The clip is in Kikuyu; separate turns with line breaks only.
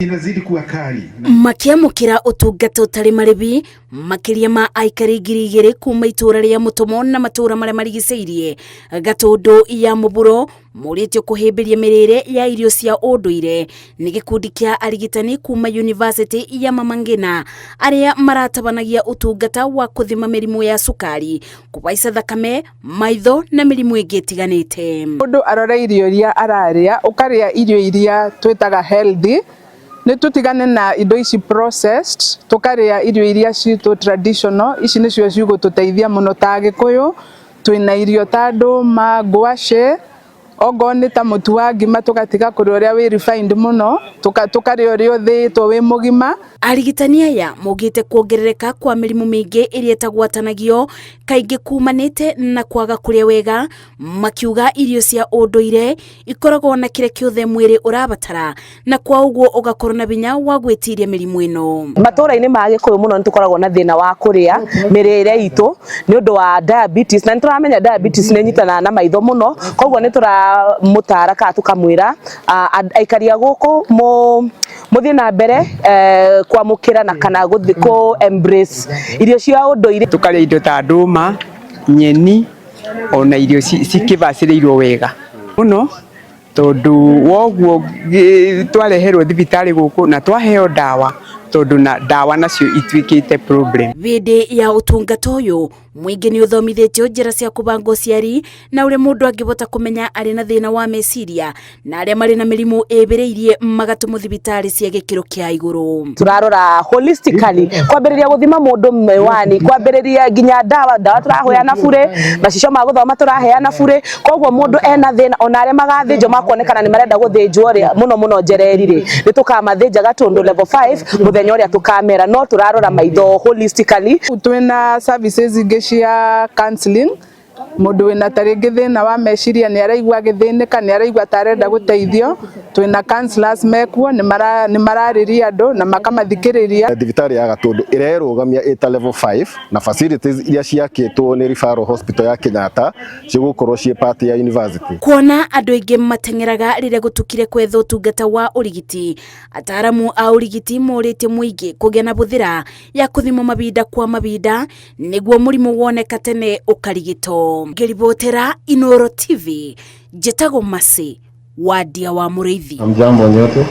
Inazidi kuwa kali.
Makiamukira utungata utari maribi makiria ma aikari 2000 kuma itura ria Mutomo na matura maria marigiceirie Gatundu ya Muburo moritio kuhimbiria mirire ya irio cia unduire ni gikundi kia arigitani kuma University ya Mama Ngina aria maratabanagia utungata wa kuthima mirimu ya cukari, kubaica thakame, maitho na mirimu ingi itiganite.
Mundu arore irio iria araria, ukaria irio iria twitaga healthy, nä tũtigane na indo ici processed, tukaria irio iria citũ traditional. Ici nĩcio cigũtũteithia mũno ta Gĩkũyũ. Twĩna irio ta ndũma, ngwacĩ, ongorwo nĩ ta mũtu wa ngima, tũgatiga kũrĩa ũrĩa wĩ refined mũno, tũkarĩa ũrĩa ũthĩĩtwo wĩ mũgima.
Arigitani aya maugĩte kuongerereka kwa mĩrimũ mĩingĩ ĩrĩa ĩtagwatanagio kaingĩ kumanĩte na kwaga kũrĩa wega, makiuga irio cia ũndũire ikoragwo na kĩrĩa kĩothe mwĩrĩ ũrabatara na kwa ũguo ũgakorwo na hinya wa gwĩtiria mĩrimũ ĩno.
Matũra-inĩ ma Gĩkũyũ mũno nĩ tũkoragwo na thĩna wa kũrĩa mĩrĩre itũ nĩ ũndũ wa diabetes, na nĩ tũramenya diabetes nĩ ĩnyitanaga na maitho mũno. Koguo nĩ tũramũtara kana tũkamwĩra aikari a gũkũ mũthiĩ na mbere kwamũkĩra na kana gũthiĩ kũ embrace irio cia ũndũire.
Tukarĩa indo ta ndũma, nyeni, ona irio cikĩbacĩrĩirwo wega mũno, tondũ woguo twareherwo thibitarĩ gũkũ na twaheo ndawa, tondũ na ndawa nacio ituĩkĩte problem.
Hĩndĩ ya ũtungata ũyũ mũingĩ nĩ ũthomithĩtio njĩra cia kũbanga ũciari na ũrĩa mũndũ angĩhota kũmenya arĩ na thĩna wa meciria, na arĩa marĩ na mĩrimũ ĩbĩrĩirie magatũmwo thibitarĩ cia gĩkĩro kĩa igũrũ.
Turarora holistically, kwambĩrĩria gũthima mũndũ mĩwani, kwambĩrĩria nginya ndawa. Ndawa tũraheana bure, macicio ma gũthoma tũraheana bure. Koguo mũndũ ena thĩna, ona arĩa magathĩnjwo makuonekana nĩ marenda gũthĩnjwo rĩ, mũno mũno njereri rĩ, nĩ tũkamathĩnja Gatundu level 5 mũthenya ũrĩa tũkamera, no tũrarora maitho holistically.
Twĩna services ingĩ cia counseling. Mũndũ wĩna ta rĩngĩ thĩna wa meciria, nĩ araigua agĩthĩnĩka, nĩ araigua ta arenda gũteithio, twĩna counselors mekuo, nĩ mararĩria andũ na makamathikĩrĩria.
Thibitarĩ ya Gatundu ĩrerũgamia ĩta level 5 na facilities iria ciakĩtwo nĩ referral hospital ya Kenyatta cigũkorwo ciĩ part ya university.
Kuona andũ aingĩ mateng'eraga rĩrĩa gũtukire kwetha ũtungata wa ũrigiti, ataramu a ũrigiti morĩtie mũingĩ kũgĩa na bũthĩra ya kũthimwo mabinda kwa mabinda nĩguo mũrimũ woneka tene ũkarigitwo. Ngĩribotera Inooro TV, njĩtagwo Mercy Wadia wa Mũrĩithi.
Hamjambo nyote.